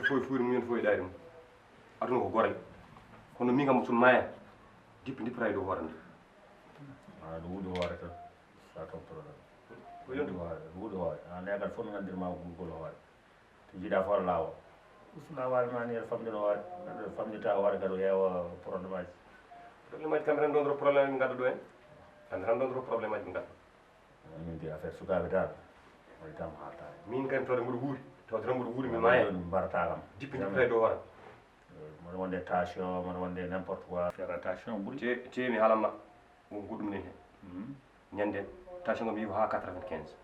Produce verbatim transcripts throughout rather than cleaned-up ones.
Fof e fuuri mum en fof e ɗaari mum. Aduna ko goral. Kono min kam so maaya, dippi dippata e dow hoore nde. Ah, ɗum wuuɗi hoore tan. Ça ton problème. Ko yonti hoore, wuuɗi hoore. An ne kadi fof no nganndirma ko gol hoore. To jiiɗa fof aɗa laawa. Usna wawi ma ni aɗa famɗira hoore. Neɗɗo famɗita hoore kadi o heewa problème aji. Problème aji kamɓe tan ndondoro problème aji ɓe ngadda ɗo en. Kamɓe tan ndondoro problème aji ɓe ngadda. Min mbiya affaire sukaaɓe dal. Woni tan haalta. Min kadi tawde mboɗo wuuri. Tawde tan mboɗo wuuri mi maaya. Ɗum mbarata kam. Dippi dippita e dow hoore. Mboɗo wonde tension, mboɗo wonde n'importe quoi. Faire attention ɓuri. Te, te mi haalan ma. Won goɗɗum nani hen. Ñande tension kam yiwi ha quatre-vingt-quinze.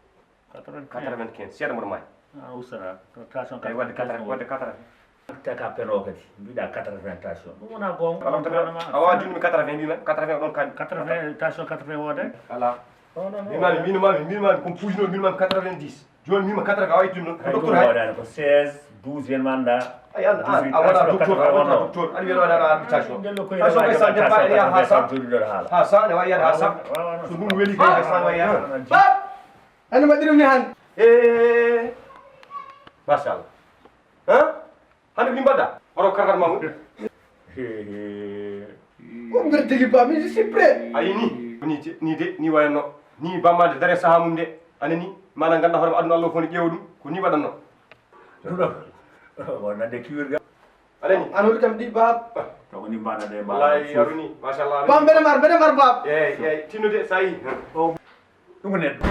Quatre-vingt-quinze. Quatre-vingt-quinze, seeɗa mboɗo maayi. Ah, ustana. Tension eyi, wadde quatre-vingts, wadde quatre-vingts. Te ka peno kadi mbiɗa quatre-vingts tension. Ɗum wona goonga. Awa jonni mi quatre-vingts mbimi quatre-vingts ɗon kadi. Quatre-vingts tension quatre-vingts wooda. Ala. Mbimami, mbimami, mbimami ko puusino, mbimami quatre-vingt-dix. Joni mbima quatre-vingts a wawi tinno ko docteur hay. Waɗani ko seize, douze yen manda. Ay an an a wona docteur, a wona docteur. Aɗa wiya waɗa habitation. Tension kay sa départ ene yaha ha sa. Ha sa ne wawi yaha ha sa. So ɗum weli kay sa ne wawi yaha. Bab. Hande mbaɗɗirum ni hande. E machallah. Hein? Hande ko ni mbaɗɗa? Oto karkat ma woni. Ko mbeɗa tigi ba mi je suis prêt. Ayi ni. Ni de ni wayanno. Ni bammade dare saha mum de. Anani mana ganda hoore aduna Allah fof ne ƴeewa ɗum. Ko ni waɗanno. Ɗum ɗo wonande kiwirga. Alani. An holi kam ɗi bab. To ko ni mbaɗa de mbaɗa. Wallahi aruni machallah. Bam mbeɗa mar mbeɗa mar bab. Eyi eyi tinnude sa yi. Ɗum ko neɗɗo.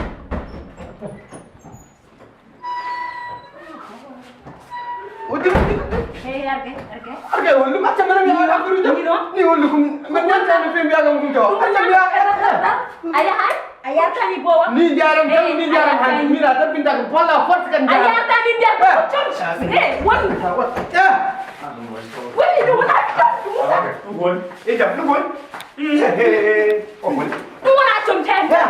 O dima dima. Hey arge arge. Arge hollu macca mbeɗa mi haɗa affaire uji. Ni hollu kum mbeɗa ñanta no fe mbiyaga mum ɗum tawa. Acca mbiya. A yahay. A yartani bowa. Ni jaram tan ni jaram han mira tan binta ko polla force kan jaram. A yartani mbiya ko comci. Eh won. Woni ɗum wona ɗum wona. Won. E jam ɗum won. E e o won. Ɗum wona comci. Ya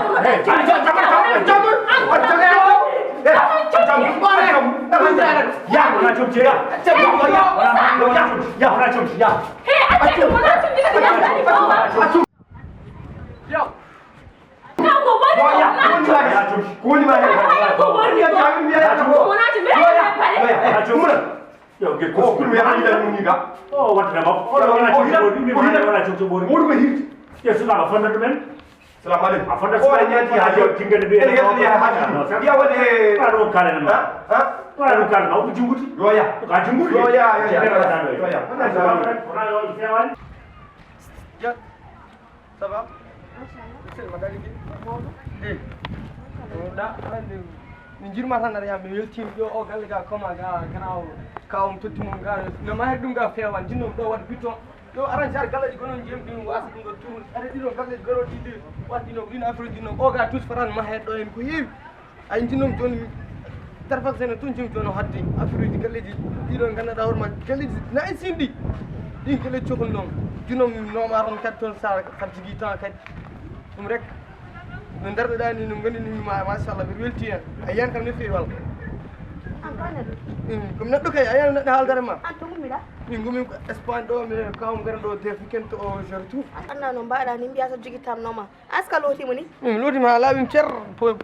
wona comci ya. Ya wona comci ya. He acca ɗum wona comci kadi yartani bowa. Yo. Kanko woni ko woni ma he. Ko woni ma he. Ko woni ko woni ma he. Ko woni ma he. Yo ge ko ko mi andi da mun ga. O wata ma. O wona ko hirti. Woni ko hirti. Yesu na fonda men. Salam alaikum. A fonda ko ya ti ha yo tingani be. Ene yesu ya ha. Ya wade. Ko do kala ma. Ha? Ko do kala ma. Ko jinguti. Yo ya. Ka jinguti. Yo ya yo ya. Yo ya. Ya. Ça va? Machallah. Sel ma dali ki. Mawɗo. Eh. Da ande mi jirma tan ara yam mi weltima ɗo o galle ga koma ga kana o kawam totti mum ga no ma hedde ɗum ga fewan jinno ɗo wadde bitton ɗo aran jar galle ɗi gonon jiyam ɗum wasa ɗum ɗo tour ara ɗiɗo galle garo ɗi ɗi wadde ɗino ɗin affaire ɗino o ga tous faran ma heddo en ko heewi. Ay jinom joni tarfak sene tun jim joni haddi affaire uji galleji ɗiɗo ganduɗa hoorema galleji na e sinɗi ɗin galleji cokol noon jinom nomar on kadi toon sa kadi jogui temps kadi ɗum rek no darɗeɗa ni no gandini ma machallah mbiɗa welti hen a yiyan kam no fewi walla. An ko neɗɗo. Comme neɗɗo kay a yiyan neɗɗo haaldare ma. An to gummiɗa. Min gumi ko Espagne ɗo mi kawam gara ɗo defi kento o je retrouve. An anna no mbaɗa ni mbiya so jogui tam noma. Aska lootima ni? Min lootima ha laaɓi mi cer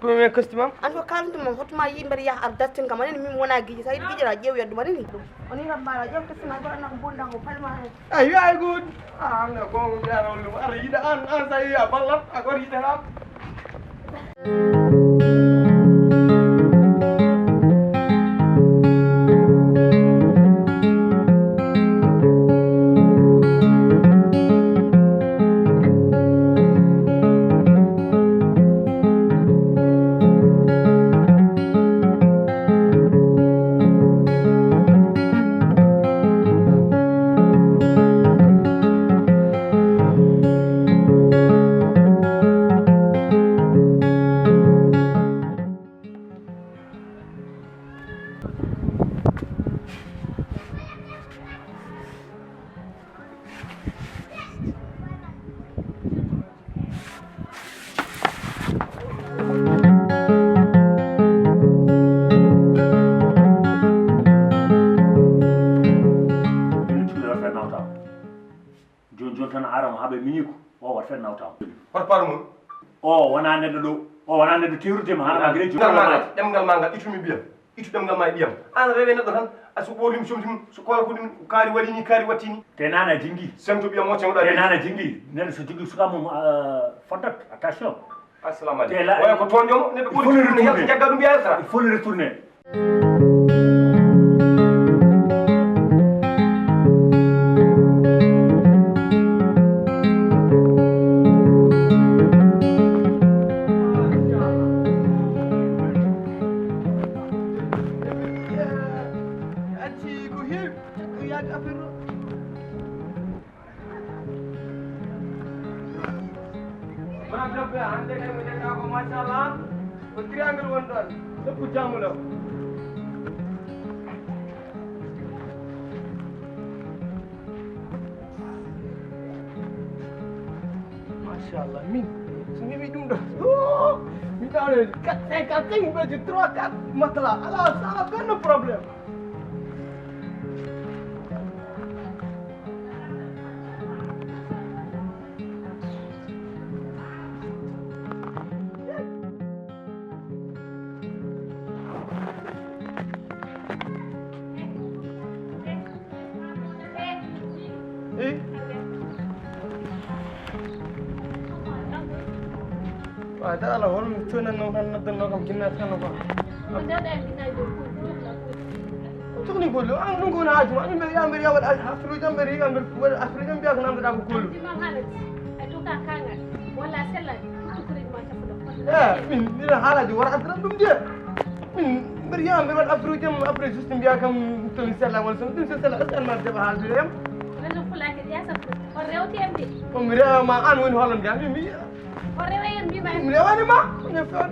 premier costume am. An ko kalantuma hottuma yiɗi mbeɗa yaha ar dartin kam anani min wona guiƴe sa yiɗi guiƴe a ƴeew yaddu manani. Oni kam mbaɗa ƴeew costume ay mbaɗa nako bonda ko palma hen. Ay yo ay good. Ah amna ko mo jara on ɗum ara yiɗa an an sa yi a ballat a gor yiɗa ram. Joni joni tan a ara mo haɓe miñi ko o wat fen nawtama. Hoto paɗo mum. O wona neɗɗo ɗo o wona neɗɗo tewrude ma hana ma gre joni. Ɗemgal ma ngal itumi ɓiyam. Ittu ɗemgal ma e ɓiyam. An rewe neɗɗo tan. So ɓoolim sumti mum, so koola ko ɗum kaari waɗi ni, kaari watti ni. Te nana jingi. Semto ɓiya mo cewɗa. Te nana jingi. Neɗɗo so jogii suka mum, ah, fottat. Attention. Assalamu aleykum. Te la- Oya ko toñƴo mo, neɗɗo ɓuri tun ne yalta jagga ɗum ɓiya yaltata. Il faut le retourner. Acci ko heewi, ko yaade affaire o. Wona debbo, hannde kay mo njeɗɗa ko, machallah, ko triangle woni ɗon, nokku jaamulo. Machallah, min, so mi wi ɗum ɗo, oh, mi ɗaano quatre, cinq, quatre, cinq, trois, quatre, matla, ala, ça va, benn problème. Waaw, dara la, wala mu coonan noo xam, na dënn noo xam, ginnaaw xam na ko. Cokni gollu, an ɗum ko woni haaju ma, an mbeɗa, ya mbeɗa, ya waɗa affaire uji am, mbeɗa, ya mbeɗa waɗa affaire uji am, mbiya ko namdoɗa ko gollu. Ɗi ma haalati, a toka kangal, walla a sellani, ɗum ko rewma cafuɗo. Eh, min, mbiɗa haalade, wara addanam ɗum de. Min, mbeɗa, ya mbeɗa waɗa affaire uji am, après juste mbiya kam, toni sella walla son, ɗum so sella, est-ce que an ma jaɓa haaldude e am? Réseau Pulaar kadi, ya safro, on rewti en de. On mi rewama, an woni hollande am, min mi, on rewa en, mbima en. Mi rewani ma, on e fewn.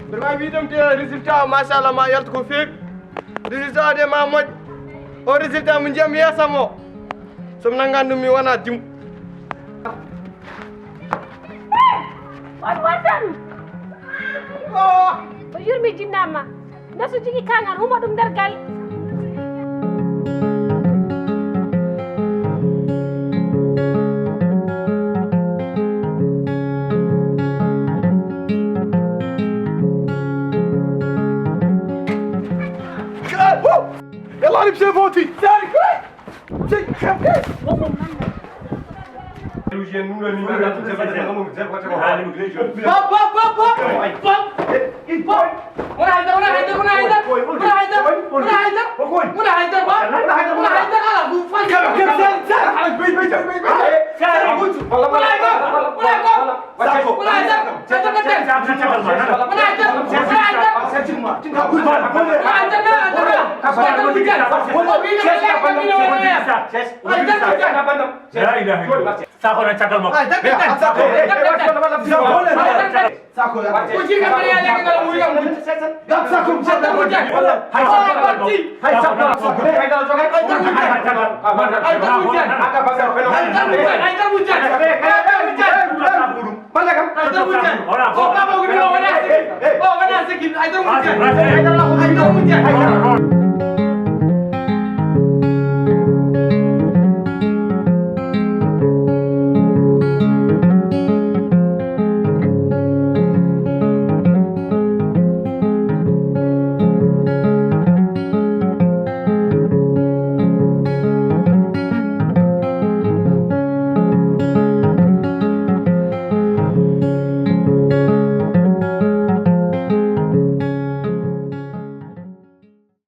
Mbeɗa wawi wiide ɗum de résultat, machallah, ma yaltu ko feewi. Résultat de ma moƴƴo. O résultat mo njiyam yeesam o. So mi nanngan ɗum, mi wona dim. On wontan. O yurmi jinnama. Nde so jigi kangal, huma ɗum nder gal. Yalla, alim sey foti. Bab, bab, bab, bab. Bab. Wona haydara, wona haydara, wona haydara. Wona haydara, wona haydara. Wona haydara, wona haydara, ba. Wona haydara, wona haydara. Ala, ko fan. Wona haydara, wona haydara. Wona haydara. Wona haydara. La ilaha illallah. Sakho na caggal makko. Sakho. Wala kam. Ay, dara wujjani. O, baba ko mi o, wona seki. O, wona seki. Ay, dara wujjani. Ay, dara wujjani.